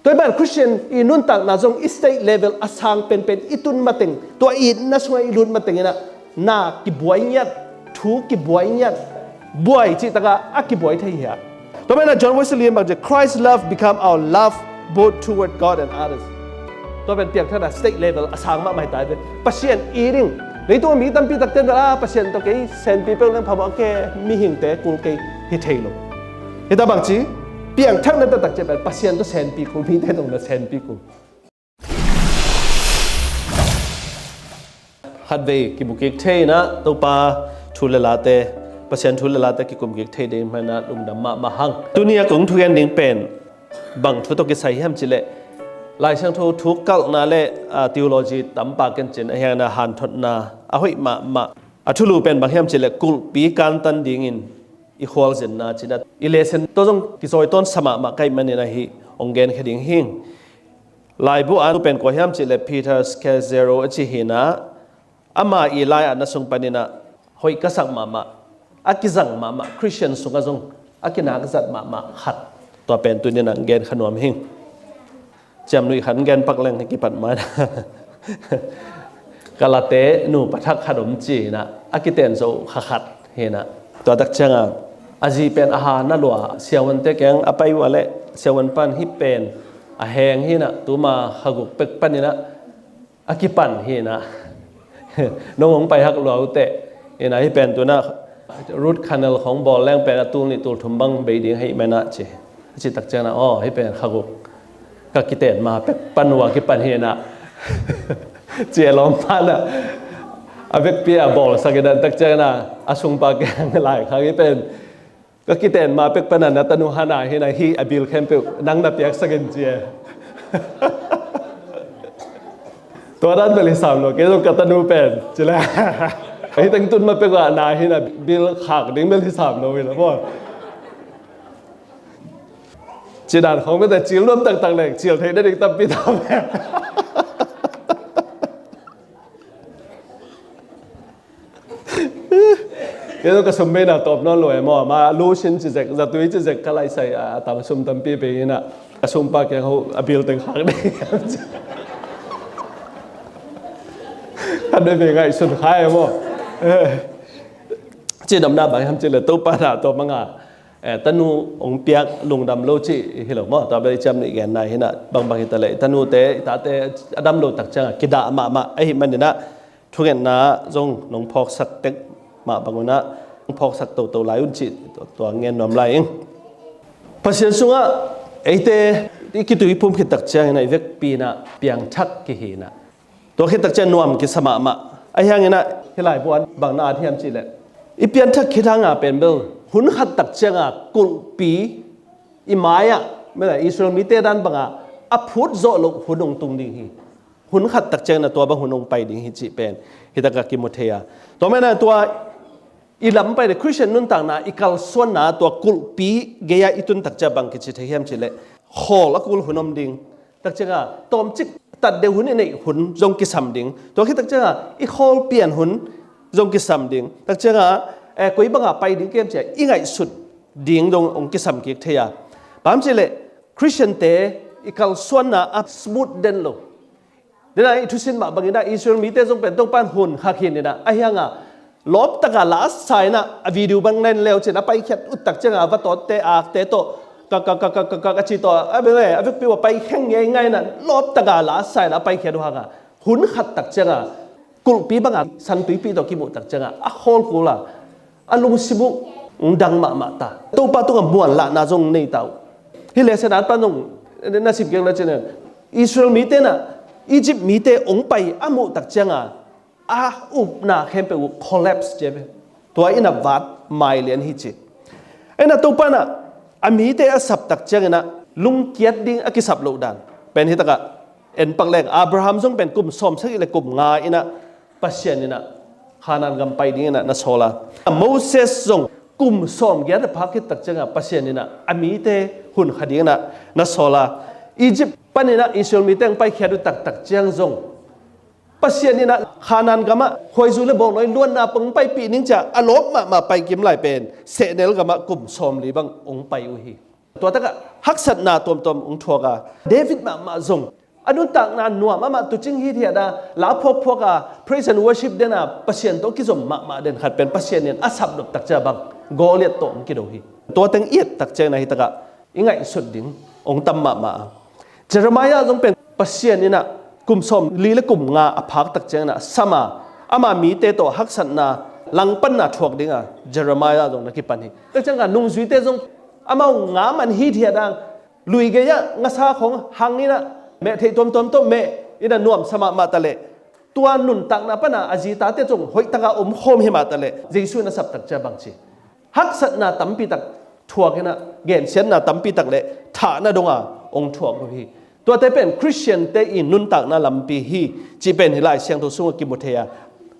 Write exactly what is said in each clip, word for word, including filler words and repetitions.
Tua hi ban Christian i nuntakna zong i state level a sang penpen i tun mateng, tua i itna sungah i lut mateng inah na kibuai ngiat, thu kibuai ngiat, buai cihtakah a kibuai thei hi a. Tua manah John Wesley in bang ci, Christ's love become our love both toward God and others. Tua pen piangthakna state level a sang mahmah hi ta hi ve. Pasian i ding, leitung a mi tampi takte bel a Pasian tawh kei senpi peuh leng phamawh a, kei mihingte kul kei hi thei lo. Hita bang ci, piangthakna taktak ciah pen Pasian tawh senpi kul, mite tawh na senpi kul. Khatvei kimu kik thei inah Topa thu le late, Pasian thu le late kikum kik thei ding manah lungdam mahmah hang. Tuni a kong thugen ding pen bang thu tawh kisai hiam cihleh, Lai Siangtho thu kalhna le, ah, theology tampak kencin a hiangna hanthotna a hoih mahmah. A thulu pen bang hiam cihleh kulhpi kantan dingin i khualzinna cinah i lesson tawh zong kizawi tawnsa mahmah ka hih manin ahi hong genkhia ding hing. Laibu a tu pen kua hiam cihleh Peter Scazzero a ci hinah, ama i lai-atna sung paninah hoih ka sak mahmah, a kizang mahmah, Christian sungah zong a kinakzat mahmah khat, tua pen tuninah genkha nuam hing. Ciamnuih khat gen pak leng hi kipat man. Ka late nupa thak khat om ci inah a kiten zo kha khat hinah. Tua tak cianga a zi pen a ha na lua, siavuante keng a pai uh a leh siavuan pan hih pen a heng hinah tuma kha guk pek paninah a kipan hinah. Nong hong pai hak lua uh teh hinah, hih pen tunah root canal khong bawl leng pen a tul nih tul thum bang bei ding hih manah ci. A cih tak cianah, aw, hih pen kha guk ka kiten ma pek pan uh a kipan hinah. Ci a lawm panah a vekpi a bawlsak inah tak cianah a sungpa keng lai khak, hih pen ka kiten ma pek pana na tanu hana hinah, hih a bil khempeuh nang na piaksak in ci a. Tua dan bel hi sam lo, kei zong ka tanu pen ci le. Hih teng tun ma pek ah na hinah bil khak ding bel hi sam lo hi la maw. Ci dan khong mete cil nuam taktak leng cil theih na ding tampi tam. Kei zong ka sum beina tawp nawn lo e maw. Ma lu sin ci zek, zatui ci zek ka laisai a, a tam sum tampi bei inah ka sumpa keng ho a bil teng khak ding. Kan bei bei ngaihsun khai e maw. Ci damna bang hiam cihleh Topa na tawp manga, eh, tanu hong piak lungdam lo cih hi lo maw. Tua bel i ciamnuih genna hinah, bangbang hitaleh i tanute i tate a dam lo tak cianga kidah mahmah ahih maninah thungetna zong nong phawksak tek mah bangunah nong phawksak toto lai un cih tua, tua ngen nuam lai ing. Pasian sungah eite i kituiphum khit tak cianginah i vekpi inah piangthak kihi inah, tua khit tak ciang nuam kisa mahmah. Ahi hanginah hih laibu an bang na at hiam cihleh, i pianthak khit hanga pen bel hun khat tak cianga kulhpi i mai-ah, mela Israel mite dan banga a phut zawh loh hun hong tung ding hi. Hun khat tak ciangin a tua bang hun hong pai ding hi cih pen hi takah kimu thei a. Tua mena tua i lam pai le Christian nuntakna i kalsuanna tua kulhpi gei-ah i tun tak ciang bang kici thei hiam cihleh, khawl a kul hun om ding. Tak cianga tawmcik tat deuh hun i neih hun zong kisam ding. Tua khit tak cianga i khawl pian hun zong kisam ding. Tak cianga, eh, koi banga pai ding kem cia i ngaihsut ding dong hong kisam kik thei a. Bang hiam cihleh Christian-te i kalsuanna a smooth den lo. Dena i thusin mah bangin ah Israel mite zong pen Topa'n hun kha khin inah, ahi hanga lawptaka la sa inah, a video bang na en leu cin a paikhiat uttak cianga va tawtte akte tawh kak kak kak kak kak a ci tawh a bel a vekpi uh a paikheng ngeingai inah lawptaka la sa inah a paikhiat uh hanga hun khat tak cianga kulhpi banga santuipi tawh kimuh tak cianga a khawl kul a, a lungsim uh dang mahmah ta. Topa tungah muanlahna zong nei ta uh. Hih lesson at pan zong na sim keng le cin, Israel mite inah Egypt mite hong pai a muh tak cianga a upna khempeuh uh collapse cia ve. Tua inah vat mailian hi ci. Inah Topa inah a mite a sap tak cianginah lungkiat ding a kisap loh dan pen hi takah en pak leng, Abraham zong pen kum sawmsagih le kum nga inah Pasian inah Khanaan gam pai ding inah na sawl a, Moses zong kum sawmgiat a phak khit tak cianga Pasian inah a mite hun kha ding inah na sawl a, Egypt pan inah Israel mite hong paikhiat uh taktak ciang zong Pasian inah Khanaan gamah khuaizu le bawngnawi luanna pang paipih ning cia a lawp mahmah paikim lai pen sehnel gamah kum sawmli bang hong pai uh hi. Tua takah haksatna tuamtuam hong thuak a, David mahmah zong a nuntakna nuam, amah tuucing hithiat a, la phuakphuak a, praise and worship den a, Pasian tawh kizom mahmah den khat pen Pasian in a sapnop takciang bang Goliath tawh hong kido hi. Tua teng i et takciang in ah hi takah i ngaihsut ding hong tam mahmah a, Jeremiah zong pen Pasian in ah kum sawmli le kum nga a phak takciang in ah sam a, ama mite tawh haksatna langpanna thuak ding a Jeremiah zong na kipan hi. Takciang a nungzuite zong amau nga man hithiat a, lui gei ah ngasa khong hang in ah meh theih tuamtuam tawh meh in ah nuamsa mahmah ta leh, tua nuntakna pan a a zi tate zong hoih taka om khawm hi mah ta leh, Jesu in a sap takciang bang ci? Haksatna tampi tak thuak in ah, gensiatna tampi tak le thahna dong a hong thuak uh hi. Tuate pen Khristiante i nuntakna lampi hi cih pen hih Lai Siangtho sungah kimu thei a,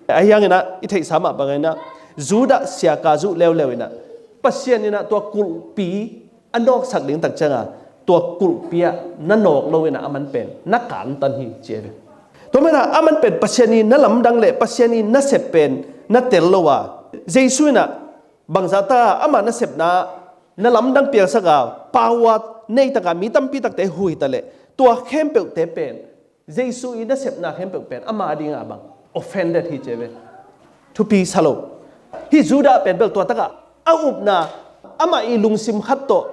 ahi hangin ah i theihsa mah bangin ah Judah siaka zuh leuleu in ah Pasian in ah tua kulhpi a nawksak ding takciang a, tua kulhpi ah na nawk lo in ah aman pen na kantan hi ci hi ve. Tua manin ah aman pen Pasian i na lamdang le Pasian i na sep pen na tel lo a, Jesu in ah bangzah ta amah nasepna na lamdang piangsak a, power nei taka mi tampi takte hu hi ta leh, tua khempeuhte pen Jesu i nasepna khempeuh pen ama dinga bang offended hi ci hi ve. Thupi sa lo. Hih Judah pen bel tua takah a upna, amah i lungsim khat tawh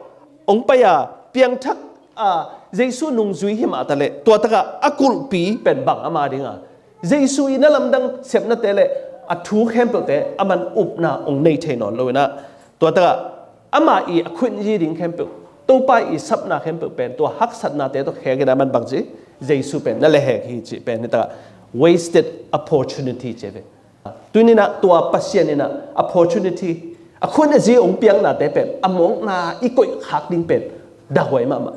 hong pai a, piangthak a, Jesu nungzui hi mah ta leh, tua takah a kulhpi pen bang ama dinga, Jesu i na lamdang sepnate le a thu khempeuhte aman upna hong nei thei nawn lo in ah, tua takah ama i a khuinzi ding khempeuh, Topa i sapna khempeuh pen tua haksatnate tawh khek in ah aman bang ci? Jesu pen na lehhek hi cih pen hi takah wasted opportunity ci hi ve. Tuni in ah tua Pasian in ah opportunity, a khuinzi hong piaknate pen a mawkna i koih khak ding pen dahhuai mahmah.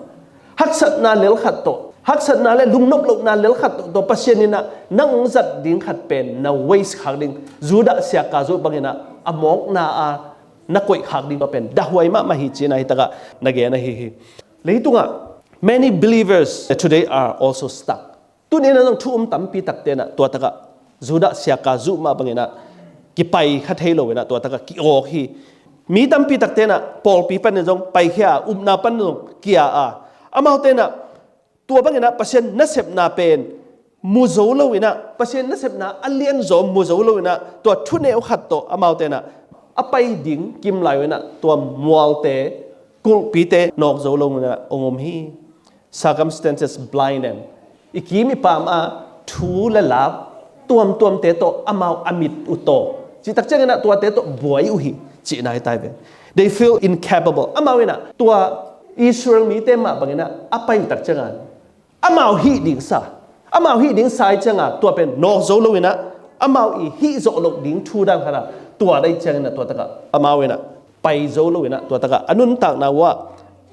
Haksatna lel khat tawh, haksatna le lungnop lohna lel khat tawh, tua Pasian in ah nang hong zat ding khat pen na waste khak ding, Judah siaka zuh bangin ah a mawkna a na koih khak ding tua pen dahhuai mahmah hi ci-in ah hi takah na gen ahi hi. Leitungah many believers today are also stuck. Tuni in ah zong thu um tampi takte in ah tua takah Judah siaka zuh mah bangin ah kipai kha thei lo in ah tua takah ki-awk hi. Mi tampi takte in ah pawlpi panin zong paikhia a, upna panin zong kia a, amaute in ah tua bangin ah Pasian nasepna pen mu zo lo in ah, Pasian nasepna a lianzaw mu zo lo in ah, tua thuneu khat tawh amaute in ah a pai ding kim lai uh in ah tua mualte, kulhpite nawk zo lo in ah hong om hi. Circumstances blind them. I kim i pam a thu le lap tuamtuamte tawh amau a mit uh taw, cih takciangin ah tuate tawh buai uh hi cihna hi ta hi ve. They feel incapable. Amau in ah tua Israel mite mah bangin ah a pai uh takciangin amau hih ding sa, amau hih ding sa ih ciangin tua pen nawk zo lo in ah, amau i hih zawh loh ding thu dan khat ah tua dai ciangin ah tua takah amau in ah pai zo lo in ah tua takah a nuntakna uh ah,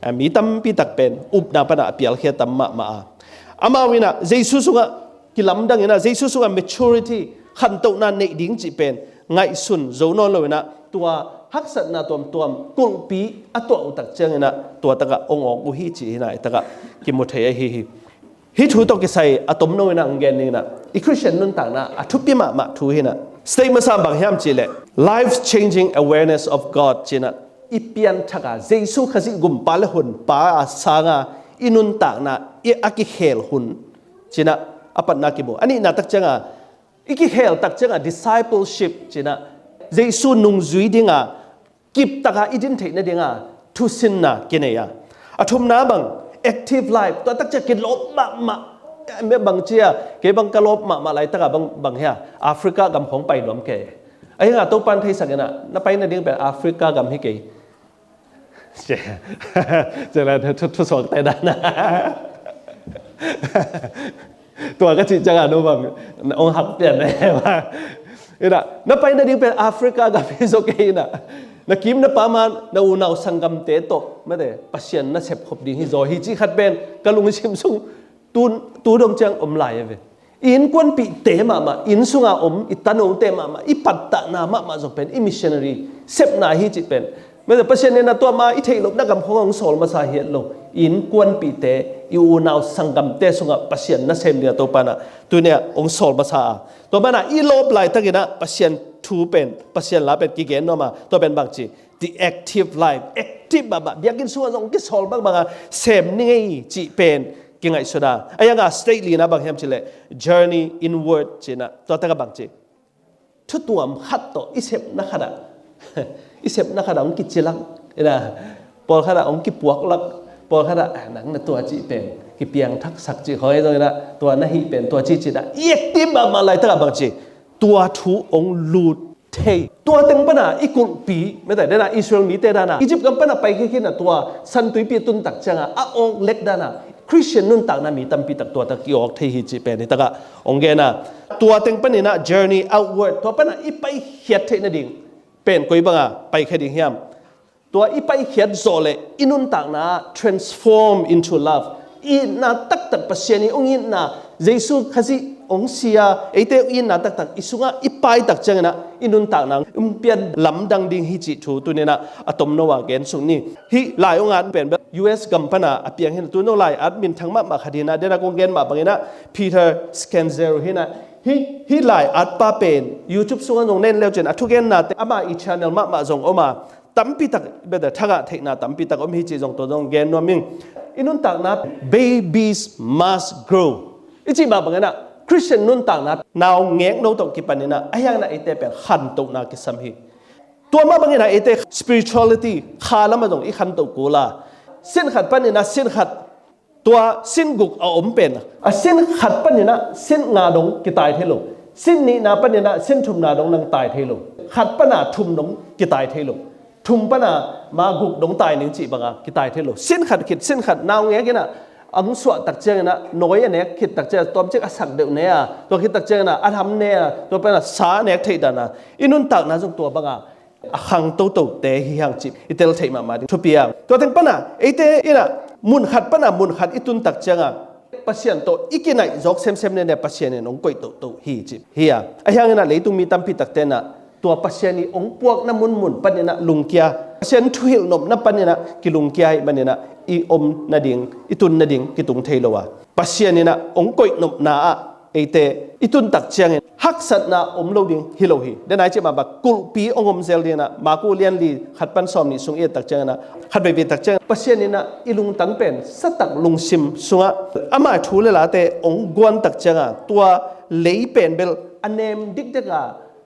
a mi tampi tak pen upna pan ah a pialkhia tam mahmah a. Amau in ah Jesu sungah kilamdang in ah, Jesu sungah maturity, khantohna neih ding cih pen ngaihsun zo nawn lo in ah, tua haksatna tuamtuam kulhpi a tuah uh tak ciangin ah tua takah hong awk uh hi cih hi in ah, i takah kimu thei ahi hi. Hih thu tawh kisai a tomno in ah hong gen ning in ah, i Khristian nuntakna a thupi mahmah thu hi in ah, state masa bang hiam cih leh life changing awareness of God ci in ah, i pianthak a Jesu Khazih gumpa le honpa a sang a i nuntakna i a kikhel hun ci in ah, a patna kimu. A nihna tak ciangin i kikhel tak ciangin discipleship ci in ah, Jesu nungzui ding a kip tak a i din theih nading a thusinna kinei a. A thumna bang, active life, tua tak ciang kilawp mahmah. Bang ci a, kei bang ka lawp mahmah laitak a bang, bang hi a, Africa gam khawng pai nuam kei. Ahi hang a Topa'n theisak in ah, na pai nading pen Africa gam hi kei. Cia, cia la thu, thusuak te dan a. Tua ka cih ciangin no bang, hong hak pian na hi a. In ah, na pai nading pen Africa gam hi zaw kei in ah, na kim na pam a na unau sanggamte tawh, mate, Pasian nasep khop ding hi zaw hi cih khat pen ka lungsim sung tu, tu dong ciang om lai a ve. I innkuanpihte mahmah, inn sunga om i tanote mahmah, i pattahna mahmah zong pen i missionary sepna hi cih pen, mate, Pasian in ah tua ma i theih loh na gam khawng a hong sawl masa hi lo. I innkuanpihte, i unau sanggamte sungah Pasian nasem dingah Topa in ah tuni-ah hong sawl masa a, tua banah i lawp laitakin ah Pasian thu pen, Pasian la pen kigen nuam a, tua pen bangci, the active life, active mahmah, biakinn sungah zong hong kisawl bangbang a sem ni ngei cih pen kingaihsun a. A hiangah state lina bang hiam cihleh, journey inward cihna, tua takah bangci, thutuam khat tawh i sepna khatah, i sepna khatah hong kicilak, ina, pawlkhatah hong kipuaklak, pawlkhatah, "Ah, nang na tua cih pen kipiangthaksak cih khawng hi zongin ah, tua na hih pen tua cih cihna," i active mahmah laitakah bangci, tua thu hong lut thei. Tua teng pana i kulhpi, mete dena Israel mite dana Egypt gam pana paikhia khin a tua San Tuipi tuntak cianga a awk lek dana Christian nuntakna mi tampi tak tua tak i awk thei hi cih pen hi takah hong gen a. Tua teng paninah journey outward, tua pana i paikhiat theih nading pen koi banga paikhia ding hiam? Tua i paikhiat zawh le i nuntakna transform into love. I itna taktak Pasian i hong itna, Jesu Khazih hong sia, eite hong itna taktak i sungah i paitak cianginah i nuntakna hong pian lamdang ding hi cih thu tuninah a tomno a gen suk ni. Hih lai hong at pen bel U S gam pana a piang hinah tuno lai at minthang mahmah khat hinah dena kong gen mah banginah Peter Scazzero hinah hih, hih lai at pa pen YouTube sungah zong nen leucin a thugennate ama i channel mahmah zong om a tampi tak beta thagah theihna tampi tak om hi cih zong tua zong gen nuam ing. I nuntakna babies must grow i cih mah banginah Christian nuntakna naungek no tawh kipaninah a hianginah eite pen khantohna kisam hi. Tua mah banginah eite spirituality kha lamah zong i khantoh kul a, sin khat paninah sin khat, tua sin guk a om pen a sin khat paninah sin nga dong kitai thei lo, sin nihna paninah sin thumna dong nang tai thei lo, khat pana thum dong kitai thei lo, thum pana ma guk dong tai ning cih banga kitai thei lo. Sin khat khit sin khat naungekinah ang suah tak cianginah nawi a nek khit tak ciang tuamcik a sak deuh ne a, tua khit tak cianginah a tham ne a, tua pana sa a nek theih dana i nuntakna zong tua banga a khang totote hi hang cih i tel theih mahmah ding thupi ang. Tua teng pana eite inah mun khat pana mun khat i tun tak cianga Pasian tawh i kinaih zawk semsem nene Pasian in hong koih tohtoh hi cih hi a. A hianginah leitung mi tampi takte inah tua Pasian i hong puakna munmun paninah lungkia, Pasian thuhilh nopna paninah kilungkia hi maninah i om nading, i tun nading kitung thei lo a. Pasian inah hong koih nopna ah eite i tuntak ciangin haksatna om lo ding hi lo hi. Denai cih mah bang kulhpi hong om zel dinginah Maku lian li khat pan sawm nih sung i et tak cianginah khat veivei tak ciangin Pasian inah i lungtang pen satak lungsim sungah ama thu le late hong guan tak cianga tua lei pen bel a nem dikdek a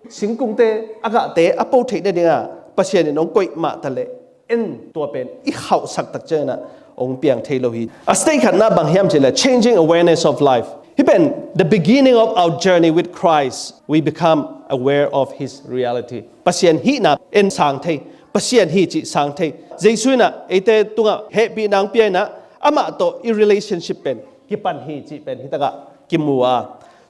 singkungte a gahte a po theih nadinga Pasian in hong koih mah taleh en tua pen i khauhsak tak cianginah hong piang thei lo hi. A state khatna bang hiam cihleh changing awareness of life. Hih pen the beginning of our journey with Christ, we become aware of his reality. Pasian hihna en sang thei, Pasian hi cih sang thei. Jesu inah eite tungah hehpihna hong pia inah amah tawh i relationship pen kipan hi cih pen hi takah kimu a.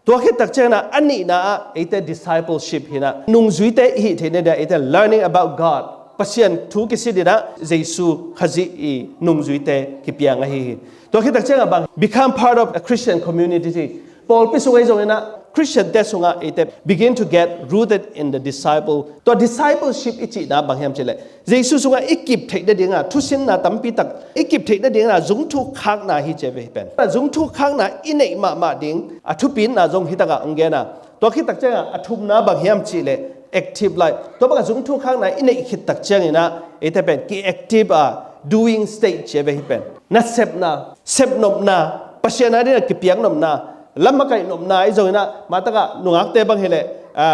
Tua khit tak cianginah a nihna ah eite discipleship hinah nungzuite i hih theih nadinah eite learning about God, Pasian thu kisit inah Jesu Khazih i nungzuite kipiang ahi hi. Tua khit tak ciangah bang become part of a Christian community ci. Pawlpi sung ahi zonginah Christian te sungah eite begin to get rooted in the disciple. Tua discipleship i cihna bang hiam cihleh Jesu sungah i kip theih nadinga thusinna tampi tak i kip theih nadinga zungthuk khakna hi ci ve hi pen. Zungthuk khakna i neih mahmah ding a thupitna zong hi takah hong gen a. Tua khit tak ciangah a thumna bang hiam cihleh active life. Tua bangah zungthuk khakna i neih khit tak cianginah eite pen ki-active a doing state ci ve hi pen. Nasepna, sepnopna, Pasian a dinga kipiak nopna, lam a kaih nopna ahi zonginah mah takah nungakte bang hileh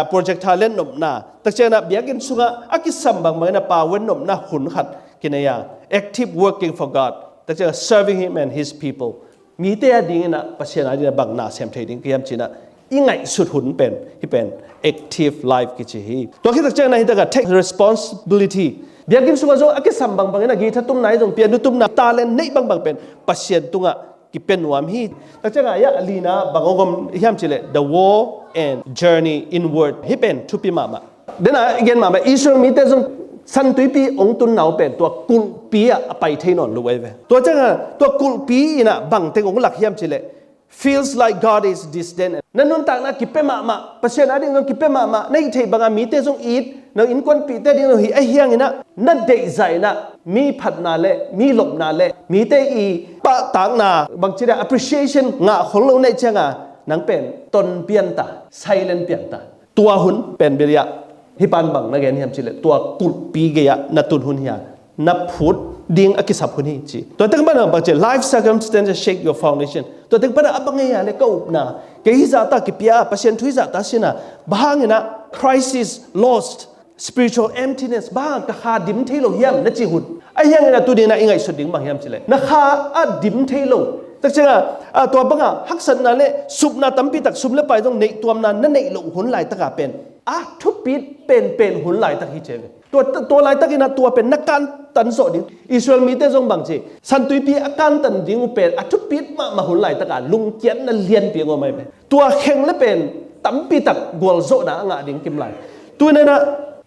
project talent nopna tak cianginah biakinn sungah a kisam bangbang inah power nopna hun khat kinei a, active working for God, tak ciangah serving him and his people. Mite a dinginah Pasian a dinginah bang na sem thei ding ka hiam cinah i ngaihsut hun pen hih pen active life kici hi. Tua khit tak cianginah hi takah take responsibility. Biakinn sungah zong a kisam bangbang inah guitar tumna ahi zong, piano tumna, talent neih bangbang pen Pasian tungah kipia nuam hi. Tak ciangah a lina bang hong om hiam cihleh the war and journey inward. Hih pen thupi mahmah. Dena i gen mahmah Israel mite zong San Tuipi hong tunna uh pen tua kulhpi ah a pai thei nawn lo ahi ve. Tua ciangah tua kulhpi inah bangteng hong lak hiam cihleh feels like God is distant. Na nuntakna kipia mahmah, Pasian a ding zong kipia mahmah, na hih theih banga mite zong it Na innkuanpihte ding lo hi ahi hangin ah na deihzah in ah mi phatna le mi lopna le mite i pahtakna bangci dia appreciation ngah khol lo na hih cianga nang pen ton pianta, silent pianta. Tua hun pen bel ah hih pan bang na gen hiam cih leh tua kulhpi gei-ah na tun hun hi a, na phut ding a kisap hun hi ci. Tua teng pan a bang ci, life circumstances shake your foundation. Tua teng pan a bang ei a le ka upna, kei hih zahta kipia, Pasian thu hih zahta sin a, bang hangin ah crisis, lost, spiritual emptiness, bang ka kha dim thei lo hiam na ci hun. Ahi hangin ah tuni in ah i ngaihsut ding bang hiam cih leh na kha a dim thei lo. Tak ciang a, a, tua bang a haksatna le supna tampi tak, sum le pai zong neih tuamna na neih loh hun laitak a pen a thupit penpen hun laitak hi ci ve. Tua, tua laitakin ah tua pen na kantan zawh ding. Israel mite zong bang ci, San Tuipi a kantan ding uh pen a thupit mahmah hun laitak a lungkiatna lianpi a ngawm ahi ve. Tua kheng le pen tampi tak gualzawhna a ngah ding kim lai. Tuni in ah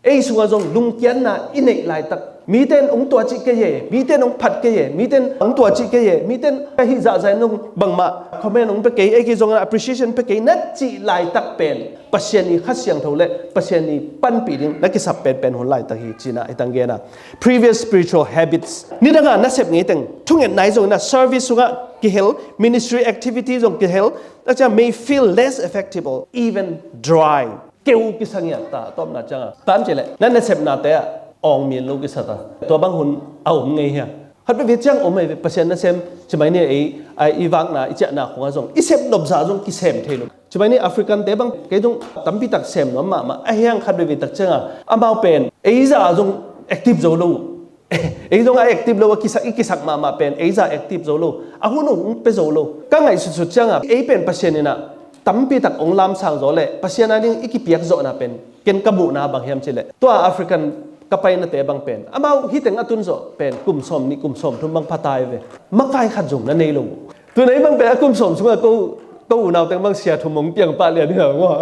ei sungah zong lungkiatna i neih laitak, mite in hong tua cih kei e, mite in hong phat kei e, mite in hong tua cih kei e, mite in ka hih zahzah in hong bangmah comment hong pia kei, ei kei zong appreciation pia kei na cih laitak pen Pasian i Kha Siangtho le Pasian i panpih ding na kisap penpen hun laitak hi ci-in ah i tang gen a. Previous spiritual habits. Nidang a nasep ngei teng thungetna hi zongin ah service sungah kihel, ministry activity zong kihel, tak ciang may feel less effective or even dry. Keu kisa ngiat ta, a tawpna ciang a tam cih leh na nasepnate ah awngmin lo kisa ta. Tua bang hun a om ngei hia? Khat veve ciang om ahi ve, Pasian nasem, ci mai ni, ei, a, i vakna, i ciahna khong ah zong i sep nop zah zong kisem thei lo. Ci mai ni African te bang kei zong tampi tak sem nuam mahmah. Ahi hang khat veve tak ciang a amau pen ei zah zong active zo lo. Ei zong a active lo a kisak, i kisak mahmah pen ei zah active zo lo. A hun hong pia zo lo. Ka ngaihsutsut ciang a ei pen Pasian in ah tampi tak hong lamsang zaw leh Pasian a ding i kipiak zawhna pen ken ka muhna bang hiam cih leh tua African ka painate bang pen amau hih teng a tun zawh pen kum sawm nih kum sawm thum bang pha ta hi ve. Makai khat zong na nei lo. Tuni in bang pen a kum sawm sungah ko, ko unau teng bang sia thum hong piang pah lian hi lo maw?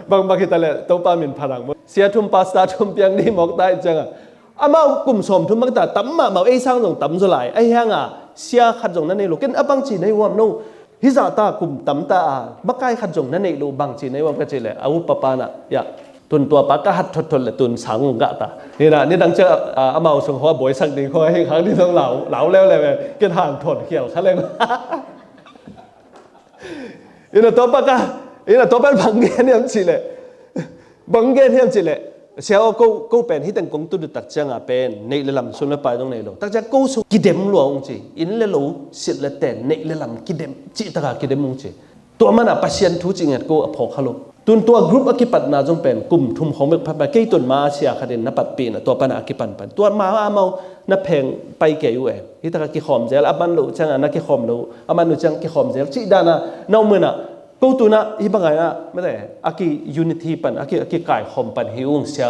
Bang, bang hi ta leh Topa min phat hang maw. Sia thum, pastor thum piang ding mawk ta hi ciang a, amau kum sawm thum bang ta tam mahmah, ei sang zong tam zaw lai. Ahi hang a sia khat zong na nei lo. Ken a bang ci na hi uam no. Hih zahta kum tam ta a makai khat zong na neih lo, bang ci na hi uam ka cih leh a upa pa in ah, ya, tun tua pa ka hat thotthot leh tun sang hong gah ta. Hi in ah nidang ciang a, amau sung khua buaisak ding khua hing hang ding zong lau, lau leuleu e. Ken hang thon khial kha leng. Hi in ah tua pa ka, hi in ah tua pa in bang gen hiam cih leh, bang gen hiam cih leh, sia aw, ko, ko pen hih teng kong tun uh tak ciang a pen neih le lam, sum le pai zong nei lo. Tak ciang ko sung kidem lua ung ci. Inn le lo, silh le ten, neih le lam kidem, cih tak a kidem ung ci. Tua man a Pasian thu cih ngiat ko a phawk kha lo. Tun tua group a kipatna zong pen kum thum khawng bek pha pai, kei tun ma a sia khat in na patpih in ah tua pan a kipan pan. Tua ma a amau na pheng pai kei uh e. Hih tak a kikhawm zel, a man loh ciang a na kikhawm lo, a man uh ciang kikhawm zel cih dan a na om in ah, ko tun ah hih bang a, mate, a ki unity pan, a ki, a kikaikhawm pan hi ung sia.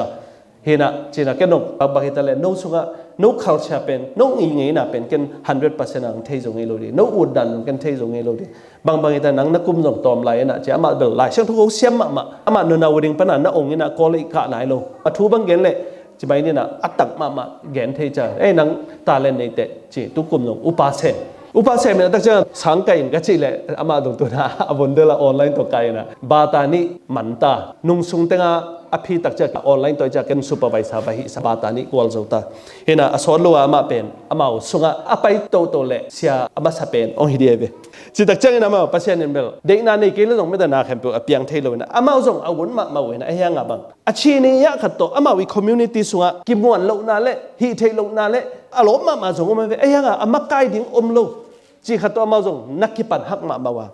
Hi in ah, ci in ah, ken zong bang hi ta leh no sungah, no culture pen, no ngeina pen ken hundred percent a hong thei zo ngei lo ding, no utdan zong ken thei zo ngei lo ding. Bang bang hi ta, nang na kum zong tawm lai in ah, ci, amah bel Lai Siangtho ko siam mahmah, amah nunau ding pan a na ong in ah kawl i kah nai lo. A thu bang gen leh, ci mai ni in ah, a tak mahmah gen thei ciang, ei, nang talent nei teh, ci, tu kum zong upa sem. Upa sem in ah tak ciang sang kai in ka cih leh, amah zong tun ah a vun del a online tawh kai in ah, bata nih man ta, nung sung teng a a phi tak ciang online tawh ciang ken supervisor va hih sa, bata nih kual zo ta. Hi in ah a sawt lo a amah pen amau sungah a pai toto leh sia a masa pen hong hi ding hi ve. Ci tak ciangin amau Pasian in bel deihna nei kei le zong mite na khempeuh a piang thei lo in ah amau zong a vun mahmah uh in ah, ahi hang a bang a ci ni ah khat tawh amau i community sungah kimuan lohna le hih theih lohna le a lawp mahmah zong om hi ve. Ahi hang a a makai ding om lo cih khat tawh amau zong na kipan hak mahmah uh a.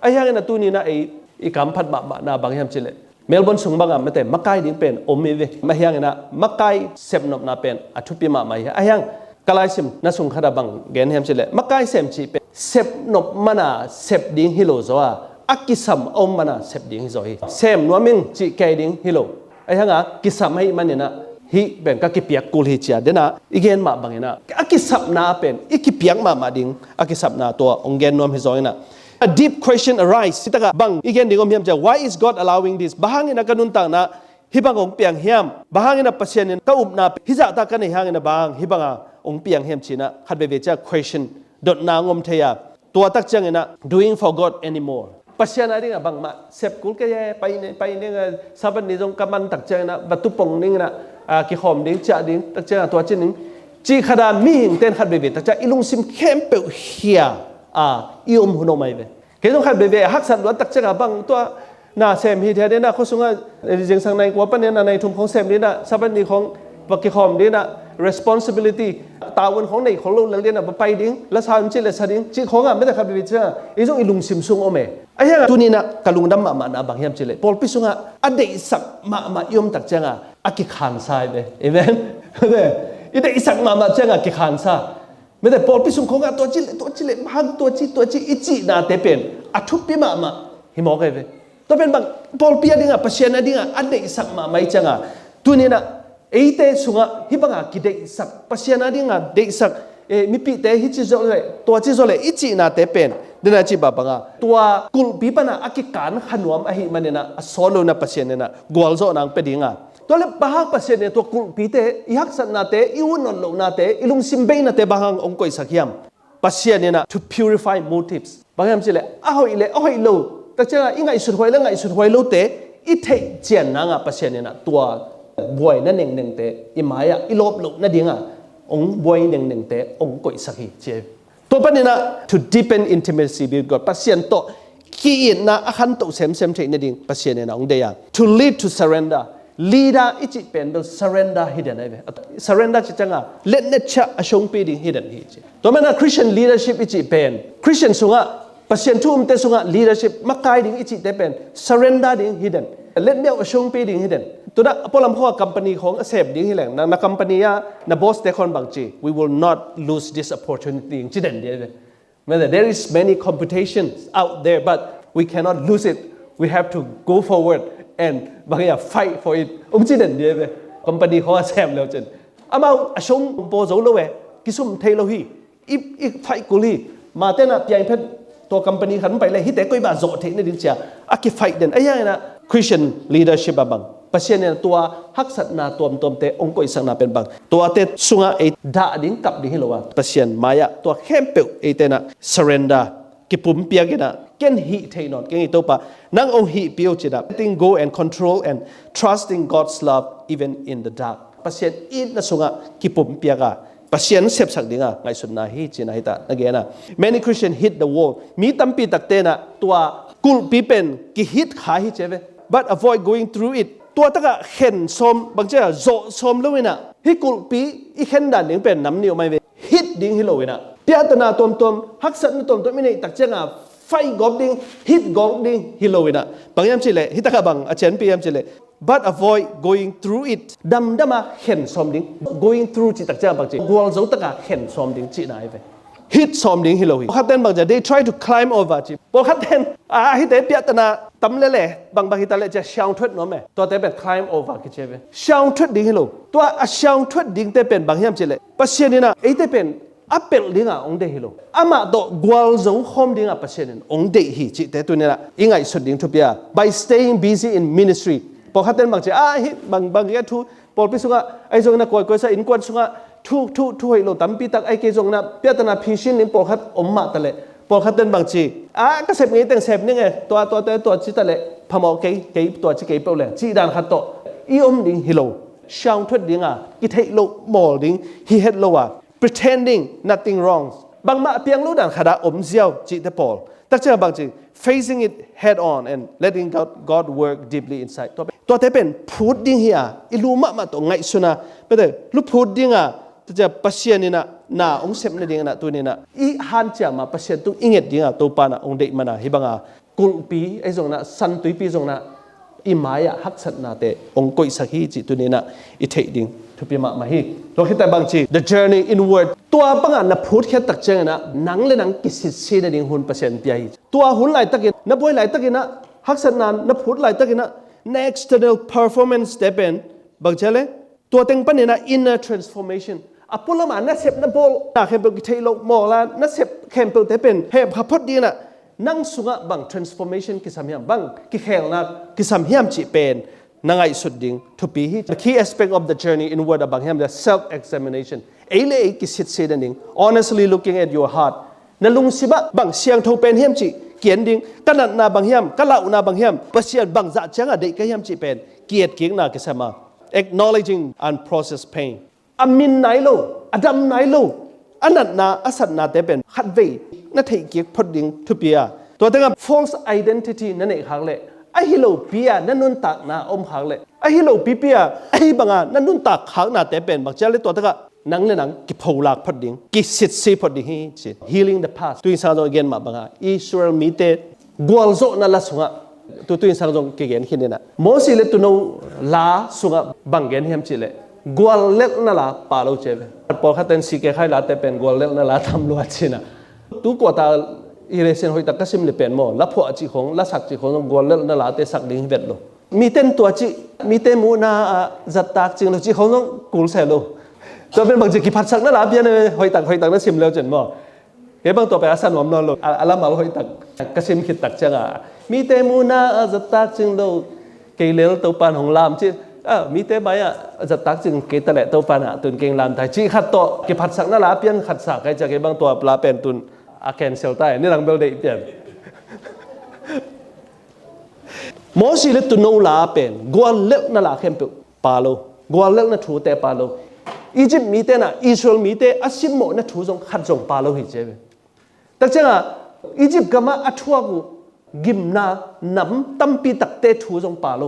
Ahi hangin ah tuni in ah ei i kamphat mahmahna bang hiam cih leh Melbourne sung bang a mate makai ding pen om hi ve. Ahi hangin ah makai sepnopna pen a thupi mahmah hi. Ahi hang ka laisimna sung khat ah bang gen hiam cih leh makai sem cih pen sepnop man a sep ding hi lo zaw a, a kisam a om man a sep ding hi zaw hi. Sem nuam ing cih kei ding hi lo. Ahi hang a kisam ahih manin ah hih pen ka kipiak kul hi ci a, den a i gen mah bangin ah a kisapna pen i kipiak mahmah ding a kisapna tua hong gen nuam hi zaw in ah. A deep question arise. Hih tak ah bang i gen ding om hiam ci a, why is God allowing this? Bang hangin ah ka nuntakna hih bang hong piang hiam? Bang hangin ah Pasian in ka upna hih zahta ka neih hangin ah bang hih bang a hong piang hiam ci in ah khat veve ciang question dotna hong om thei a. Tua tak ciangin ah doing for God anymore. Pasian a dingah bangmah sep kul kei e, pai ne, pai ne, Sabbath ni zong ka man tak ciangin ah, va tupong dingin ah, a, kikhawm ding, ciah ding, tak ciangah tua ci ning. Cih khat a mihing ten khat veve tak ciang i lungsim khempeuh hia a, i om hun om ai ve. Kei zong khat veve a haksat luat tak ciangah bang tua na sem hi thia dena khuasungah, eh, zingsang nai kua panin a nai thum khong sem dina, Sabbath ni khong va kikhawm dina, responsibility, tavuan khong nei khol lo lel dina, va pai ding, la sa un cih le sa ding, cih khongah mete khat veve ciangah i zong i lungsim sung om e. A hiangah tuninah ka lungdam mahmahna bang hiam cih leh pawlpi sungah a deihsak mahmah i om tak ciangah a kikhansa ai ve. Amen. I deihsak mahmah ciangah kikhansa. Mete pawlpi sung khongah tua ci le, tua ci le, mahang tua ci, tua ci, i cihnate pen a thupi mahmah hi mawk ai ve. Tua pen bang pawlpi a dingah, Pasian a dingah a deihsak mahmah i ciangah, tuninah eite sungah hih banga kideihsak, Pasian a dingah deihsak, eh, mipihte hih ci zawh le, tua ci zawh le, i cihnate pen dena cih bah banga tua kulhpi pana a kikan kha nuam ahih maninah a sawt lo inah Pasian inah gualzawh nang pe dinga. Tua le bang hang Pasian in tua kulhpite, i haksatnate, i utnot lohnate, i lungsim beinate bang hang hong koihsak hiam? Pasian inah to purify motives. Bang hiam cih leh a hoih le a hoih lo tak ciangah i ngaihsut huai le ngaihsut huai lote i theih cian nangah Pasian inah tua buaina nengnengte i mai-ah i lawp loh nadingah hong buai nengnengte hong koihsak hi ci. Tua paninah to deepen intimacy with God, Pasian tawh ki-itna a khantoh semsem theih nading Pasian inah hong deih a. To lead to surrender. Leader i cih pen bel surrender hi den ai ve. Surrender cih ciangah letnetchiah a sungpi ding hi den hi ci. Tua mana Christian leadership i cih pen, Christian sungah, Pasian thu umte sungah leadership makai ding i cihte pen surrender ding hi den. Letmeuh a sungpi ding hi den. Tuna a pualam khawng a company khawng a sem ding hi leng, na, na company ah na boss te khawng bang ci, "We will not lose this opportunity," ci den ding hi ve. Mete, there is many competitions out there, but we cannot lose it. We have to go forward and bang hiam, fight for it, hong ci den ding hi ve. Company khawng a sem leu cin, amau a sung paw zo lo e, kisum thei lo hi. I, i fight kul hi. Mate na piang phet tua company khat pai le hite koi bah zawh theih nading cia a kifight den. A hiang inah Christian leadership a bang Pasian in tua haksatna tuamtuamte hong koihsakna pen bang tuate sungah ei dah ding, kap ding hi lo a, Pasian mai-ah tua khempeuh eite inah surrender, kipumpiak inah, ken hih thei nawn keng hi Topa, nang hong hihpih o ci-in ah, letting go and control and trusting God's love even in the dark. Pasian itna sungah kipumpiak a, Pasian sepsak dinga ngaihsutna hi ci-in ah hita na gen a. Many Christians hit the wall. Mi tampi takte inah tua kulhpi pen kihit kha hi ci ve. But avoid going through it. Tua takah khen sawm, bang cia zawh sawm lo inah hih kulhpi i khen dan ding pen nam nih om ai ve. Hit ding hi lo inah, piahtana tuamtuam, haksatna tuamtuam i neih tak ciangah fight gawp ding, hit gawp ding hi lo inah, bang hiam cih leh, hih takah bang a cianpi hiam cih leh, but avoid going through it. Damdama khen sawm ding. Going through cih tak ciangah bang ci, gualzo takah khen sawm ding cihna hi ve. Hit sawm ding hi lo hi. Pawlkhat ten bang cia, they try to climb over ci. Pawlkhat ten, a, hihte piahtana tam lele, bangbang hita leh cia siangthuat nuam e. Tuate pen climb over kici hi ve. Siangthuat ding hi lo. Tua a siangthuat dingte pen bang hiam cih leh, Pasian inah eite pen a pelh dinga hong deih hi lo. Amah tawh gualzo khawm dinga Pasian in hong deih hi cihte tuninah i ngaihsut ding thupi a. By staying busy in ministry. Pawlkhat ten bang ci, a, hih bang, bang, a thu, pawlpi sungah, ahi zongin ah kuaikuai sa, innkuan sungah thu, thu, thu hoih lo tampi tak, ahi kei zongin ah piahtana phisin ding pawlkhat om mah ta leh, pawlkhat ten bang ci, a, ka sep ngei teng sep ning e, tua, tua, tua, tua ci ta leh phamawh kei, kei tua ci kei peuh leh, cih dan khat tawh i om ding hi lo. Siangthuat dinga, kitheih loh mawl ding hi het lo a, pretending nothing wrong, bangmah a piang lo dan khat ah om ziau cihte pawl. Tak ciangah bang ci, facing it head on and letting God, God work deeply inside. Tua, tuate pen phut ding hi a, i lu mahmah tawh ngaihsun a, pete lu phut dinga, tak ciang Pasian inah na hong sep nading inah tuninah i hanciam a, Pasian tung i nget dinga Topa inah hong deih man a, hih banga kulhpi, ahi zongin ah, san tuipi zongin ah, i mai-ah haksatnate hong koihsak hi cih tuninah i theih ding thupi mahmah hi. Tua khit teh bang ci, the journey inward. Tua bangah na phutkhiat tak ciangin ah, nang le nang kisitsi nading hun Pasian pia hi. Tua hun laitakin, na buai laitakin ah, haksatna na phut laitakin ah, na external performance te pen bang ci a le, tua teng panin ah inner transformation. A pualam a na sep na bawl, na khempeuh kitheih loh mawl a, na sep khempeuhte pen hemkha phot dingin ah, nang sungah bang transformation kisam hiam, bang kikhelna kisam hiam cih pen na ngaihsut ding thupi hi. The key aspect of the journey inward ah bang hiam, the self examination. Ei le ei kisitsi nading. Honestly looking at your heart. Na lungsim ah bang siangtho pen hiam cih Ki-en ding, ka natna bang hiam, ka lauhna bang hiam, Pasian bangzah ciangah deih ka hiam cih pen ki-etkikna kisam a, acknowledging unprocessed pain. A min nai lo, a dam nai lo, a natna, a satnate pen khatvei na theihkik phot ding thupi a. Tua tengah false identity na neih khak leh, ahi lopi a na nuntakna om khak leh, ahi lopipi a ahi banga na nuntak khaknate pen bang ciang le tua takah nang le nang kipholak phot ding, kisitsi phot ding hi ci. Healing the past. Tuin sang zong a gen mah banga Israel mite gualzawhna la sungah, tu tuin sang zong kigen khin inah, Mosi le Tuuno la sungah bang gen hiam cihleh, guallelhna la pha lo ci ve. Pawlkhat ten C K Khai late pen guallelhna la tam lua cinah. Tu kuata i resin hoihtak ka sim le pen maw, la phuah cih khong, la sak cih khong zong guallelhna late sak ding hi vet lo. Mite in tua cih, mite muhna ah zattak cing lo cih khong zong kul se lo. Tua pen bangci kiphatsakna la pian e, hoihtak hoihtak na sim leu cin maw. Kei bang tua pen a sa nuam nawn lo, a, a lamal hoihtak ka sim khittak ciangah, mite muhna ah zattak cing lo, kei lel Topan hong lam cih, a, mite mai-ah zattak cing kei taleh Topan ah tun keng lam tai cih khat tawh kiphatsakna la pian khat sa kai ciah, kei bang tua la pen tun a cancel tai, ni lang bel deih pian. Mosi le Tuuno la pen guallelhna la khempeuh pha lo. Guallelhna thute pha lo. Egypt mite na Israel mite a simmawhna thu zong khat zong pha lo hi ci ve. Takciangah Egypt gamah a thuak uh gimna nam tampi takte thu zong pha lo.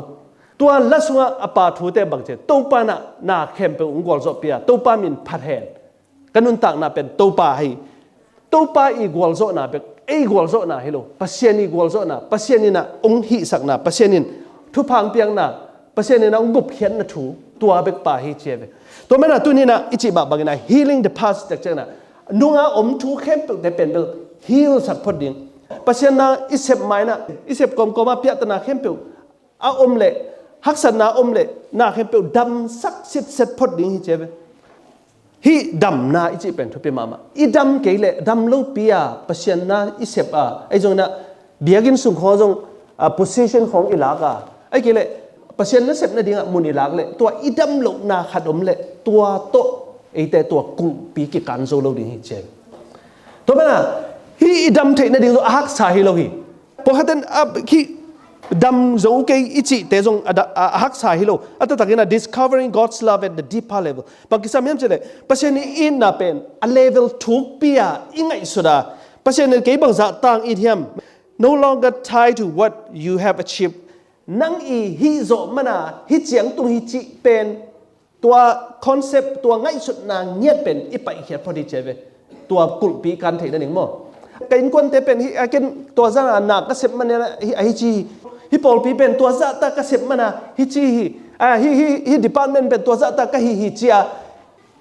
Tua la sungah a pha thute bang ci, Topa na, na khempeuh hong gualzawhpi a, Topa min phat hen. Ka nuntakna pen Topa hi. Topa i gualzawhna bek, ei gualzawhna hi lo. Pasian i gualzawhna, Pasian in a hong hihsakna, Pasian in thupha hong piakna, Pasian in a hong gupkhiatna thu, tua bek pha hi ci ve. Tua mana tuninah i cih mah banginah healing the past takcianginah nunga om thu khempeuhte pen bel heal sak phot ding. Pasian na i sep mainah, i sep kawmkawma piahtana khempeuh a om leh, haksatna a om leh, na khempeuh damsak sitset phot ding hi ci ve. Hih damna i cih pen thupi mahmah. I dam kei leh, dam lopi a, Pasian na i sep a, ahi zonginah biakinn sung khawng zong, a, position khawng i lak a, ahi kei leh Pasian na sep nadingah mun i lak leh, tua i dam lohna khat om leh, tua tawh eite tua kulhpi kikan zo lo ding hi ci. Tua mana hih i dam theih nading zong a haksa hi lo hi. Pawlkhatten a khi dam zo kei i cihte zong a da-, a, a haksa hi lo. A taktakin a discovering God's love at the deeper level. Bang kisam hiam cihleh, Pasian i itna pen a level thukpi a i ngaihsut a, Pasian in kei bangzah tang it hiam. No longer tied to what you have achieved. Nang i hih zawh mana hih ciang tung hi cih pen tua concept, tua ngaihsutna ngiat pen i paihkhiat phot hi ci ve. Tua kulhpi kan theih nading maw. Ka innkuante pen hih a ken tua zana na ka sep mana hih a hi ci hi. Hih pawlpi pen tua zahta ka sep mana hih ci hi. A, hih, hih, hih department pen tua zahta ka hi hi ci a.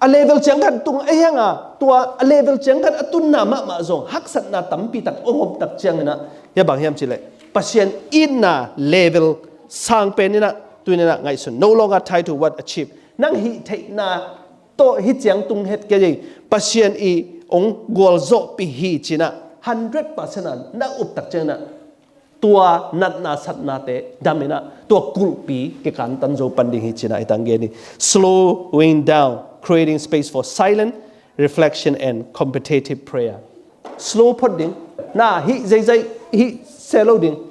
A level ciangkhat tung a hianga, tua a level ciangkhat a tunna mahmah zong haksatna tampi tak ong om tak cianginah, hia bang hiam cihleh, Pasian itna level sang peninah tuninah ngaihsun. No longer tied to what achieved. Nang hih theihna tawh hih ciang tung het kei ei, Pasian i ong gualzawhpih hi cinah hundred percent a na up tak cianginah tua natna satnate daminah tua kulhpi kikantan zo pan ding hi cinah i tang gen hi. Slowing down, creating space for silent reflection and contemplative prayer. Slow phot ding, na hih zeizai hih se lo ding.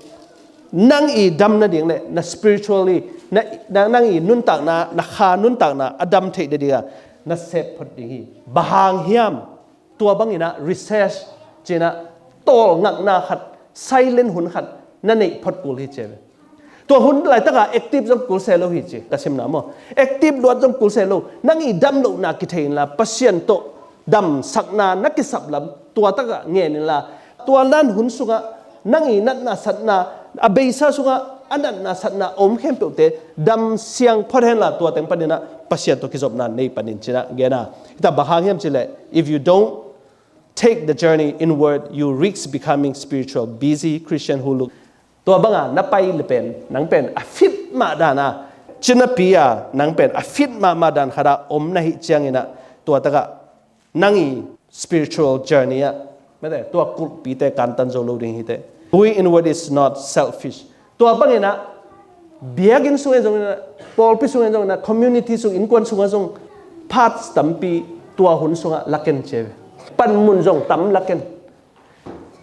Nang i dam nading le na spiritually, na, na, nang i nuntakna, na kha nuntakna a dam theih nadinga na sep phot ding hi. Bang hang hiam? Tua banginah research cinah tawlngakna khat, silent hun khat na neih phot kul hi ci ve. Tua hun laitaka active zong kul se lo hi ci, ka simna maw. Active luat zong kul se lo. Nang i dam lohna kithei inla Pasian tawh damsakna na kisap lam tua takah ngen inla, tua lan hun sungah nang i natna satna, a beisa sungah a natna satna a om khempeuhte damsiang phot henla tua teng paninah Pasian tawh kizopna nei panin cinah gena. Hita bang hang hiam cihleh, if you don't take the journey inward, you risk becoming spiritual busy Christian who look. Tua banga na pai le pen, nang pen a fit mah dana, cinapi a nang pen a fit mahmah dan khata om na hih cianginah tua takah nang i spiritual journey ah, mate, tua kulhpite kantan zo lo ding hite. Going inward is not selfish. Tua banginah biakinn sungin zonginah, pawlpi sungin zonginah, community sung, innkuan sungah zong parts tampi tua hun sungah laken ci ve. Panmun zong tam laken.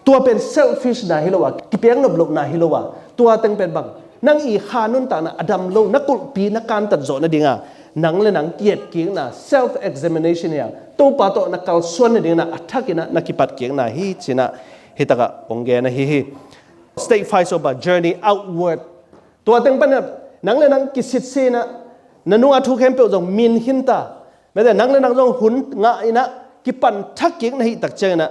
Tua pen selfish na hi lo a, kipiak nop lohna hi lo a, tua teng pen bang, nang i kha nuntakna a dam lo, na kulhpi na kantat zawh nadinga nang le nang kietkikna, self examination hi a, Topa tawh na kalsuan nadingna a thakinah na kipatkikna hi cinah hitakah kong gen ahi hi. Stage five of a journey outward. Tua teng panah nang le nang kisitsinah na nunga thu khempeuh zong min khinta, mete nang le nang zong hun ngah inah kipan thakkik na hih tak cianginah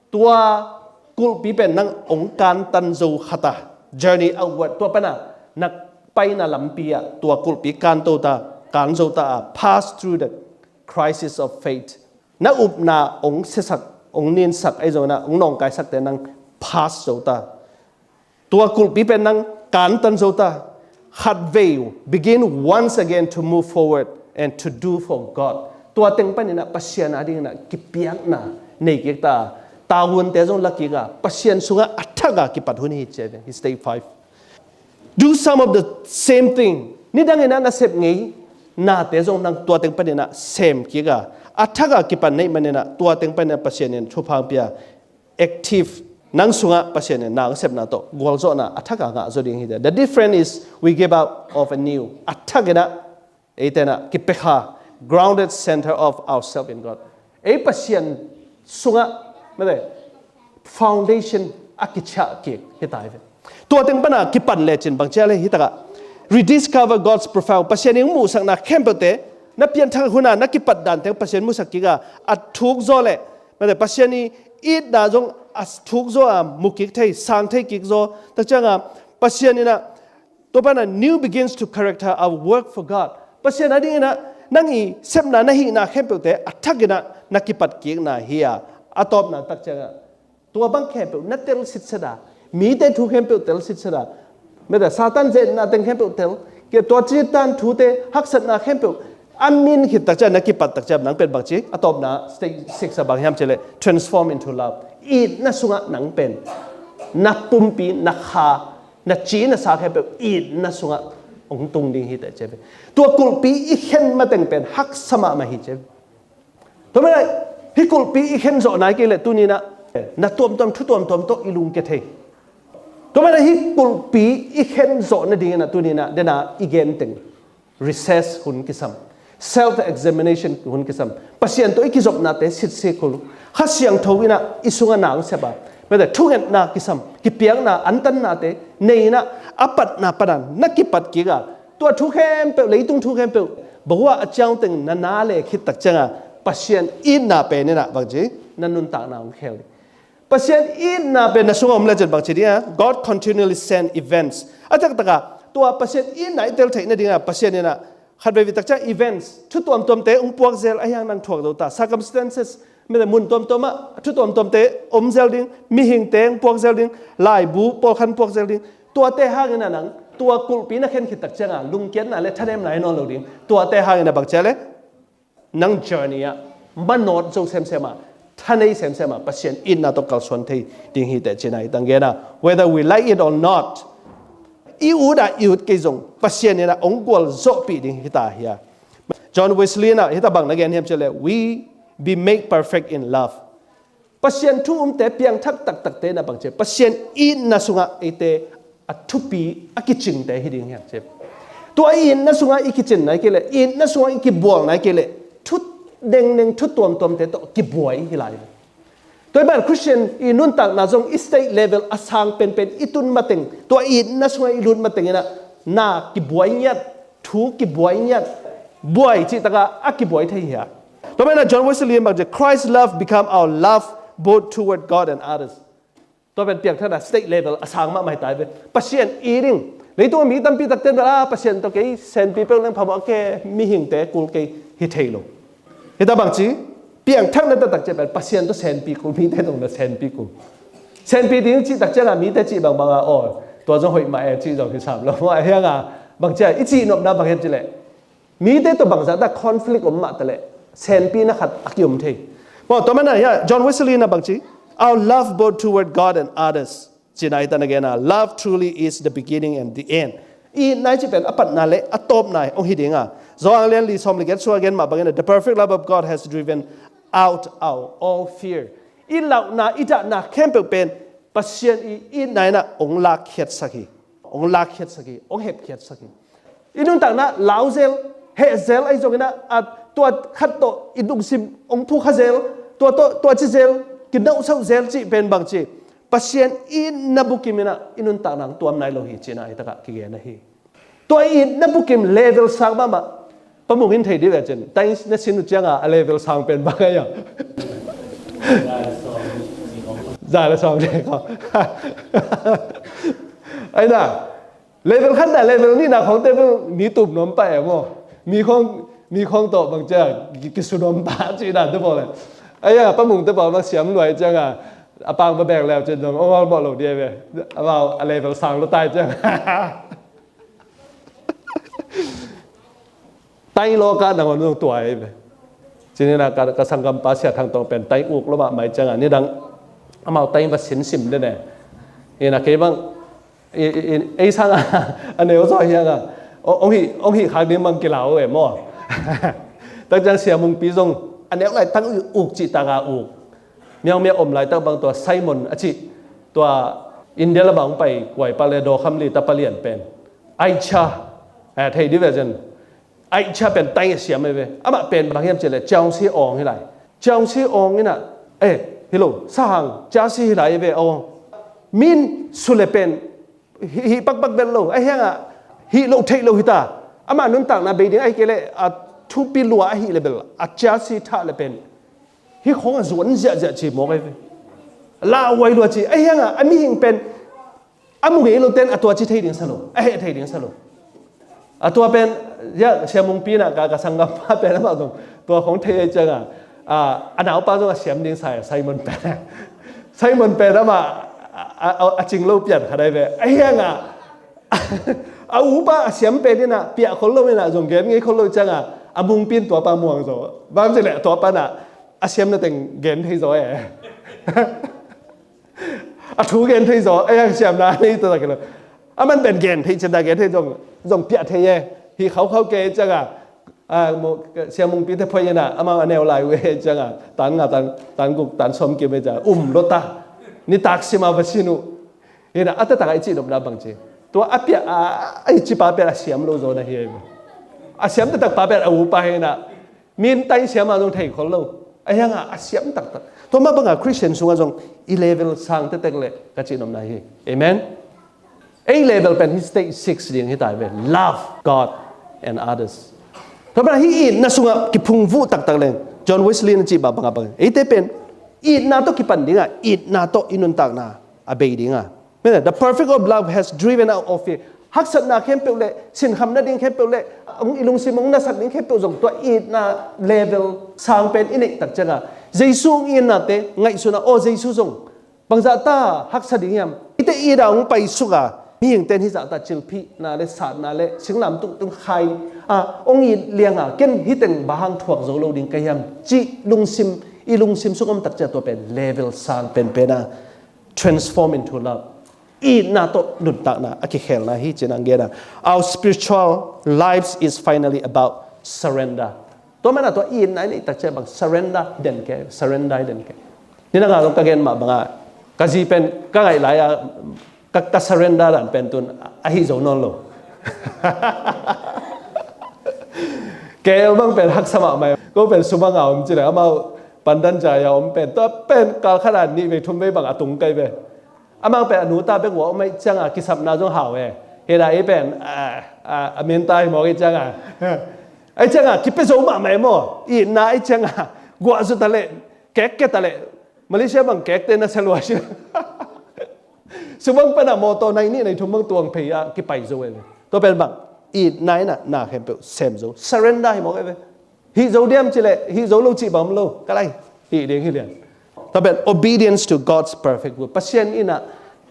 tua kulhpi pen nang ong kantan zo khata, journey outward, tua pana na paina lampi ah tua kulhpi kan tota, kan zota a, pass through the crisis of faith. Na upna ong siasak, ong ninsak, ahi zongna ong nawngkaisakte nang pass zota. Tua kulhpi pen nang kantan zota, khatvei begin once again to move forward and to do for God. Tua teng paninah Pasian adinginah kipiakna nei kikta, tavuante zong la kika, Pasian sungah a thaka kipat hun hi cia hi. Stage five. Do some of the same thing. Nidanginah na sep ngei nate zong nang tua teng paninah sem kika, a thaka kipan neih maninah tua teng paninah Pasian in thupha pia, active, nang sungah Pasian in nang sepna tawh gualzawhna a thaka ngah zaw ding hi. The difference is we give out of a new, a thakinah eitenah kipekha, grounded center of ourselves in God. Ei Pasian sungah mete foundation a kichiah kik hi ta hi ve. Tua teng pana kipan lecin bangcia le hitakah rediscover God's profound, Pasian in muhsakna khempeuhte, na pianthak huna na kipat danteng Pasian musak kika, a thuk zaw le mete Pasian i itna zong a thuk zaw a mu kik thei, sang thei kik zaw. Takcianga Pasian inah tua pana new begins to character our work for God. Pasian adinginah nang i sepna na hihna khempeuhte a thakinah na kipatkikna hi a, a tawpna takcianga tua bang khempeuh na tel sitsada, mite thu khempeuh tel sitsada, mete Satan zetna teng khempeuh tel, kia tua citan thute haksatna khempeuh a min khit takcia na kipat takcia nang pen bangci a tawpna stage six a bang hiam cileh transform into love. Itna sungah nang pen na pumpi, na kha, na ci na sa khempeuh itna sungah ong tung ding hi teh cia ve. Tua kulhpi i khen mateng pen haksa mahmah hi cia ve. Tua mana hi kulhpi i khen zawh nai kei leh tuninah na tuamtuam thu tuamtuam tawh i lungkia thei. Tua mana hi kulhpi i khen zawh nadinginah tuninah dena i gen teng recess hun kisam, self examination hun kisam, Pasian tawh i kizopnate sitsikul, Kha Siangtho inah i sungah nang sep a, mete thungetna kisam, kipiakna antannate nei inah a patna pana na kipat kika, tua thu khempeuh, leitung thu khempeuh, bahua a ciangteng na na le khit takcianga Pasian itna pen inah bangci na nuntakna hong khel ding. Pasian itna pen na sungah om lecin bangci dinga, God continually send events. A taktaka tua Pasian itna i tel theih nadinga Pasian inah khatvei vei takcia events, thu tuamtuamte hong puakzel ahiang nang thuak zo ta, circumstances, mete mun tuamtuamah thu tuamtuamte omzel ding, mihingte hong puakzel ding, laibu pawlkhan puakzel ding. Tuate hangina nang tua kulhpi na khen khit takcianga lungkiatna le thanemna hi nawn lo ding. Tuate hangina bangcia le nang journey ah manawt zo semsema, thanei semsema Pasian itna tawh kalsuan thei ding hi teh cina hi tang gena, whether we like it or not. I ut ah i ut kei zong Pasian inah ong gualzawhpih ding hita hia. John Wesley inah hita bang na gen hiam cileh, we be made perfect in love. Pasian thu umte piangthak taktakte na bangcia Pasian itna sungah eite a thupi a kicingte hi ding hiang cia. Tua itna sungah i kicin nai kei leh, itna sungah i kibual nai kei leh, thu dengneng thu tuamtuamte tawh kibuai hi lai. Tua i ban Christian i nuntakna zong i state level a sang penpen i tun mateng, tua itna sungah i lut mateng inah na kibuai ngiat, thu kibuai ngiat, buai cihtaka a kibuai thei hia. Tua mana John Wesley in bangcia, Christ's love become our love both toward God and others. Tua pen piangthakna state level a sang mahmah hi tai ve. Pasian i ding. Leitung a mi tampi takte bel a Pasian tawh kei senpi peuh leng phamawh a ke mihingte kul kei hi thei lo. Hita bangci piangthakna taktak cia pen Pasian tawh senpi kul, mite tawh na senpi kul. Senpi ding cih takcianga mite cih bangbanga aw tua zong hoih mah e cih zong hi sam lo. Mawh a hianga bangcia i cih nopna bang hiam cileh mite tawh bangzahta conflict om mah taleh senpina khat a kiom thei. Maw tua mana hia John Wesley na bangci, our love both toward God and others. Cina hi ta na gena, love truly is the beginning and the end. I nai ci pen a patna le a tawpna ong hi dinga. Zawang lian li sawm le giat sua gen mah bangin, the perfect love of God has driven out our all fear. I lauhna i dahna khempeuh pen Pasian i itna in ah hong lakkhiatsak hi. Hong lakkhiatsak hi, hong hepkhiatsak hi. I nuntakna lau zel, heh zel ahi zongin ah, a tua khat tawh i lungsim hong phukha zel, tua tawh, tua ci zel, kinawhsauh zel cih pen bang ci, Pasian itna bukim in ah i nuntakna hong tuam nai lo hi cihna hi takah kigen ahi. Tua itna bukim level sang mahmah. Pa Mung in thei dih ve cin, tua in na sin uh cianga a level sang pen bang ahi a? Za le sawm le ko. Aina, level khatna, level nihna khawngte bang mi tup nuam pah e maw? Mi khawng, mi khawng tawh bang cia ki, kisu nuam pah cihna te pawl le. Aia, Pa Mung te pawl bang siam luai cianga a pang ba bek leu cin zong ong hawlmawh lo dih ve. Amau a level sang lo tai cianga. Taing lawka nangawn zong tua hi ve. Cin ina ka, ka sanggampa Sia Thang Tawng pen taing uk lo mahmah hi cianga nidang amau taing va sinsim den e. Ina kei bang i, i, i, ei sanga a neu zaw hianga ong, ong hih, ong hih khak ding bang kilau e maw? Tak ciang Sia Mungpi zong a neu lai tang uk cih taka uk. Miang mia om laitak bang tua Simon a cih tua India lamah hong pai kuaipa le dawkham li tapa lian pen Aicha, eh, thei dih ve zen. Aicha pen taing a siam hi ve. Amah pen bang hiam cih le Chelsea awng hi lai. Chelsea awng ina, eh, hi lo, sahang Chelsea hi lai hi ve awng. Min su le pen hih, hih pakpak bel lo, ahi hangah hih loh theih lo hita. Amah nuntakna bei ding ahi kei leh a thupi lua ahih le bel a Chelsea thah le pen hih khawng a zuan ziahziah ci mawk ahi ve. Lauhuai lua ci, ahi hangah a mihing pen a mu ngei lo ten a tua ci thei ding sa lo, a heh thei ding sa lo. A tua pen, ya, Sia Mungpi na ka, ka sanggampa pen amah zong tua khawng thei ahi cianga, a, a naupa zong a siam ding sa, Simon pen. Simon pen amah a, a, a, a cing lo pian kha dai ve. Ahi hangah a upa a siam pen ina piah khol lo ina zong gen ngei khol lo cianga a Mungpi in tuapa muang zaw. Bang ci le tuapa na a siamna teng gen thei zaw e. A thu gen thei zaw, a yang siamna a nei taktak hi lo. A man pen gen thei, ciamna gen thei zong, zong piah thei e. Hih khaukhau kei cianga, a, mo, Sia Mungpi te phoih ina, amau a neu lai uh e cianga, tan nga, tan, tan guk, tan sawm kim e cianga, um lo ta. Nitak sima va sin uh. Hina, a taktak a i cihnopna bang ci. Tua a piah, a, a i cipa pen a siam lo zaw na hi e. A siam taktak pa pen a upa hina. Min taing siama zong thei khol lo. A hianga a siam taktak. Tua mah banga Christian sunga zong i level sang tektek le ka cihnopna hi. Amen. Ei level pen hi stage six ding hi tai ve. Love God and others. Tua banga hi itna sunga kiphungvuh taktak leng John Wesley na cih bah banga bang. Eite pen itna tawh kipan dinga, itna tawh i nuntakna a bei dinga. Mene, the perfect of love has driven out all fear. Haksatna khempeuh le, sinkhamna ding khempeuh le, hong i lungsim hong nasak ding khempeuh zong tua itna level sang pen i neih tak cianga Jesu hong itnate ngaihsuna, aw Jesu zong bangzahta haksa ding hiam? Ite ita hong paisuka mihingten hizahta cilphihna le satna le singlam tungtung khai a hong it lianga ken hiteng bahang thuak zo lo ding ka hiam? Cih lungsim, i lungsim sung om tak cia tua pen level sang penpena transform into love. Itna tawh nuntakna a kikhelna hi cin ang gena. Our spiritual lives is finally about surrender. Tua mana tua itna i neih tak ciah bang surrender den ke, surrender den ke. Ni na nga zong ka gen mah banga ka zi pen ka ngaih lai a ka, ka surrender dan pen tun ahi zo nawn lo. Kei bang pen haksa mahmah ko pen sumanga om cile amau pandan jaya om pen tua pen kalkhana nih vei thum vei bang a tung kai ve. Amang pen a nuta bek ua om aih cianga kisapna zong hau e. Hena ei pen a, a, a menta hi mawk aih cianga. Aih cianga kipia zo mahmah e maw? Itna aih cianga guah zu ta leh, kek ke ta leh, Malaysia bang kekte na sia lua si. Subang pana mawtaw nai nih nai thum bang tuang phei a kipai zo e. Tua pen bang itna ina na khempeuh sem zo, surrender hi mawk e ve. Hih zo diam cileh hih zo lo cih bang om lo, ka lai hih ding hi lian. Tua pen obedience to God's perfect will. Pasian ina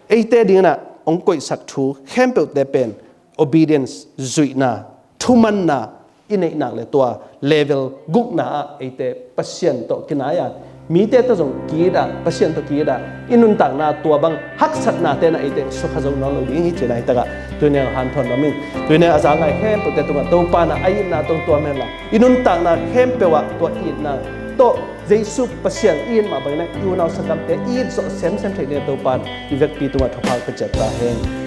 eite dingina hong koihsak thu khempeuhte pen obedience, zuihna, thumanna i neih nak le tua level gukna ah eite Pasian tawh kinai a, mite tawh zong ki-it a, Pasian tawh ki-it a, i nuntakna tua bang haksatna tena eite sukha zo nawn lo ding hi cina hi takah tuineng hanthawn lam in, tuineng a za ngai khempeuhte tungah Topa na a itna tawh tua menla i nuntakna khempeuh ah tua itna tawh Jesu Pasian i it mah bangin i unau sanggamte i it zawh semsem thei dingin Topa'n i vekpi tungah thupha pia ciat ta hen.